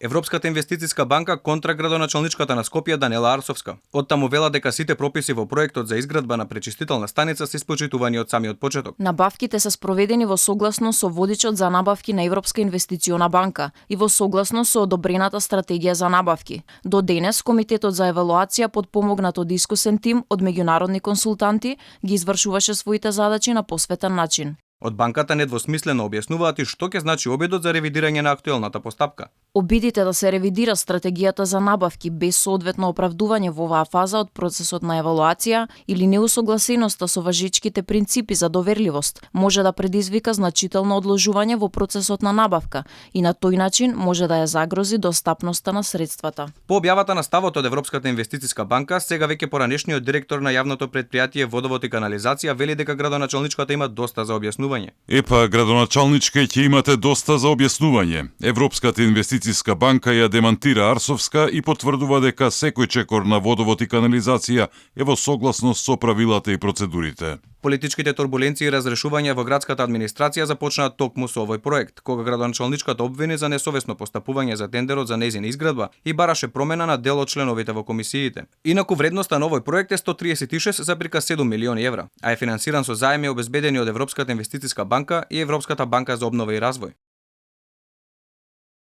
Европската инвестициска банка контра градоначалничката на Скопје Данела Арсовска. Оттаму вела дека сите прописи во проектот за изградба на пречистителна станица се испочитувани од самиот почеток. Набавките се спроведени во согласност со водичот за набавки на Европска инвестициона банка и во согласност со одобрената стратегија за набавки. До денес Комитетот за евалуација подпомогнат од искусен тим од меѓународни консултанти ги извршуваше своите задачи на посветен начин. Од банката недвосмислено објаснуваат и што ќе значи обидот за ревидирање на актуелната постапка. Обидите да се ревидира стратегијата за набавки без соодветно оправдување во оваа фаза од процесот на евалуација или неусогласеноста со важечките принципи за доверливост може да предизвика значително одложување во процесот на набавка и на тој начин може да ја загрози достапноста на средствата. По објавата на ставот од Европската инвестициска банка, сега веќе поранешниот директор на јавното претпријатие Водовод и канализација вели дека градоначалничката има доста за објаснување. Епа, градоначалничке, ќе имате доста за објаснување. Европската инвестициска банка ја демантира Арсовска и потврдува дека секој чекор на водовод и канализација е во согласност со правилата и процедурите. Политичките турбуленции и разрешувања во градската администрација започнаа токму со овој проект, кога градоначалничката обвини за несовесно постапување за тендерот за нејзина изградба и бараше промена на дел од членовите во комисиите. Инаку вредноста на овој проект е 136,7 милиони евра, а е финансиран со заеми обезбедени од Европската инвестициска банка и Европската банка за обнова и развој.